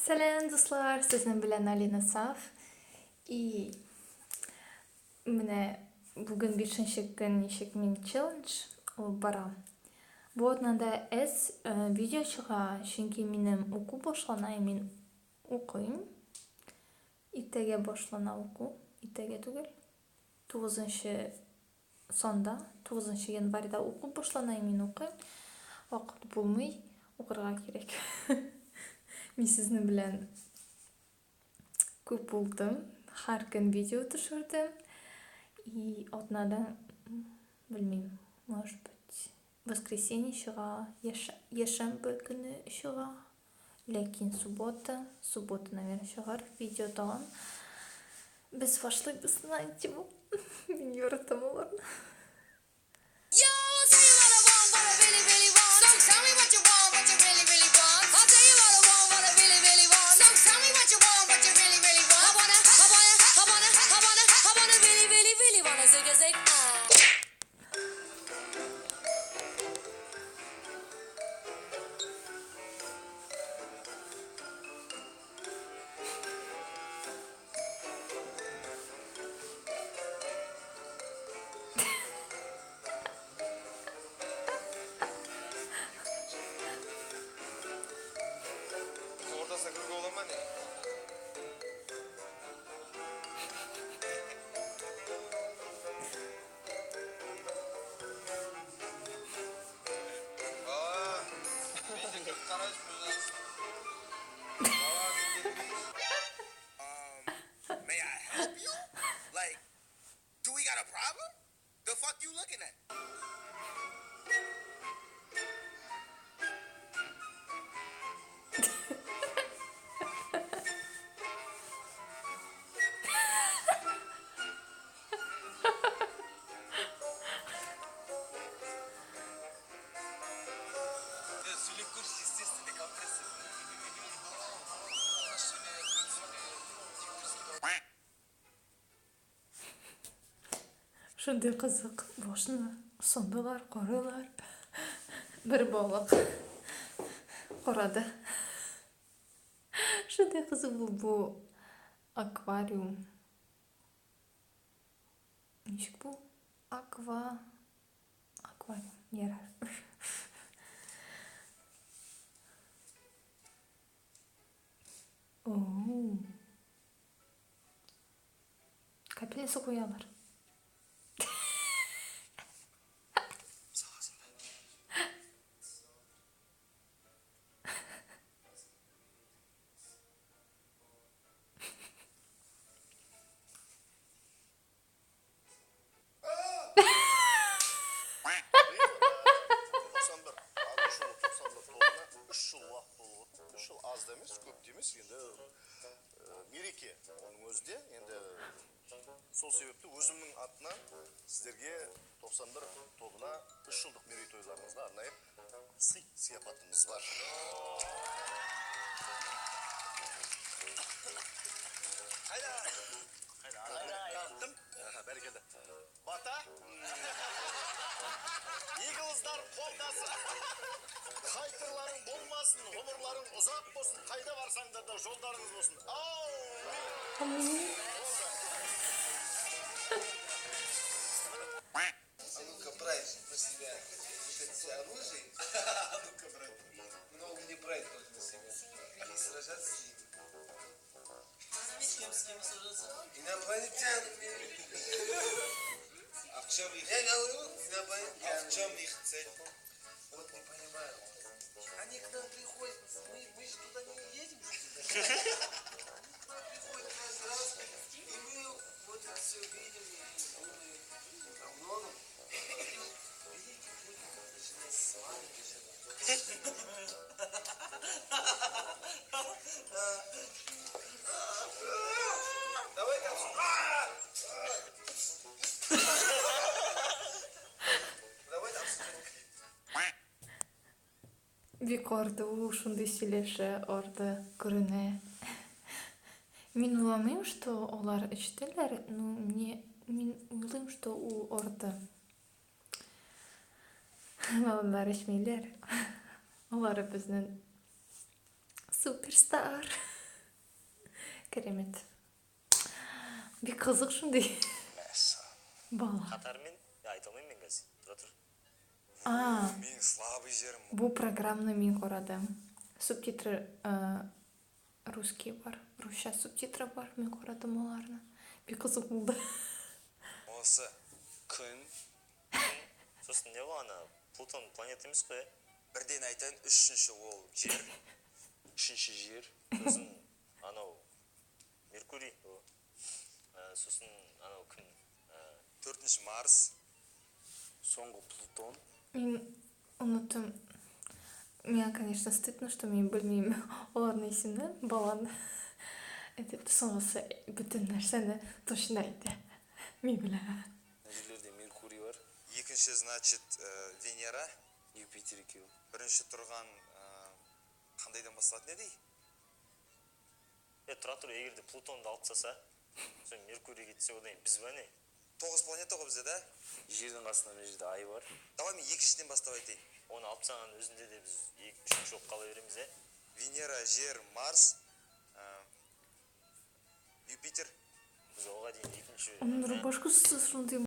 Сәлам, дуслар! Сезнең белән Алина Саф. И менә бүген бишенче көн ничек мин челлендж алып барам. Бу атнада әз видео чыга, чөнки минем уку башлана, и мин укыйм. Иртәгә башлана уку, иртәгә түгел. Тугызынчы санда, тугызынчы январьда уку башлана, и мин укыйм. Вакыт булмый, укырга кирәк. Мин сезнең белән күп булдым, һәр көн видео төшердем. И атнада, белмим, может быть, воскресенье чыга, яшәмбе көне чыга. Ләкин суббота, суббота, наверное, чыгар видео тагын. Без башлыйбыз на тему. Мин яратам аларны. Ортасына кіруге бола ма, не? Бала, мен де кіріп қарайшы, пожалуйста. Бала, мен де кірейінші. May I help you? Like, do we got a problem? The fuck you looking at? Я сөйлеп көрші, естественно, компрессор. Аз сөйле, көп сөйле, дикторский. Шундый кызык, башны сондылар, карыйлар. Бер балык карады. Шундый кызык бу бу аквариум. Ничек бу? Аква аквариум. Ярар. Оу. Капельница куялар. Саласың ба? Биыл 91, алтыншы жыл 91 тобына 3 жыл уақыт болып отыр. 3 жыл аз да емес, көп те емес енді, мереке оның өзі де. Енді сол себепті өзімнің атынан сіздерге 91 тобына 3 жылдық мерейтойларыңызға арнайы сый сияпатымыз бар. Қайда, қайда? Бәрекелді, бата! Иглздар қолдасын, хайтерларың болмасын, ғұмырларың ұзақ болсын, қайда барсаңдар да жолдарыңыз болсын. Аумин! А ну-ка, брать на себя вот эти оружие. А ну-ка, брать. Много не брать тоже на себя. И сражаться с ними. С кем, с кем сражаться? Инопланетянами. А в чем их, Я говорю, а инопланетянами. в чем их цель? Вот не понимаю. Они к нам приходят, мы же туда не едем, что ли? Они к нам приходят каждый раз, и мы вот это все видим и думаем о многом. Великий путь начинается с маленькой шага. Давай так. Давай обсуждать клип. Бик арды ул, шундый сөйләшә, арды күренә. Мин уйламыйм, что алар эчтеләр, ну, мне мин уйлыйм, что ул арды. Балалар эчмиләр. Алар безнең суперстар. Керемет. Бик кызык шундый Мәссаған. бала. Қатарымен айта алмаймын мен қазір, тұра тұр. А, Менің слабый жерім бу программаны мин карадым. Субтитры русский бар. Русча субтитры бар. Мин карадым аларны. Бик кызык булды. осы. Күн. Сосын не ғой, ана Плутон планета емес қой, иә? Бірден айтайын, үшінші ол Жер. Үшінші Жер. Сосын анау Меркурий о. Сосын анау кім? Төртінші Марс. Соңғы Плутон. Мин оныттым. Миңа, конечно, стыдно, что мин белмим аларның исемен, баланы. Этот соңгысы бөтен нәрсәне точно әйтә. Мин беләм. Мына жерлерде Меркурий бар. Екінші, значит, Венера. Юпитер екеуі. Бірінші тұрған қандайдан басталатын еді? Е, тұра тұр, егер де Плутонды алып тастаса, сосын Меркурий кетсе, одан кейін біз ба, не? Тоғыз планета ғой бізде, да? Жердің қасында мына жерде Ай бар. Давай мен екіншіден бастап айтайын. Оны алып тастағанның өзінде де біз екі, үшінші болып қала береміз, иә? Венера, Жер, Марс, Юпитер. Біз оға дейін екінші Аның рубашкасы шундый.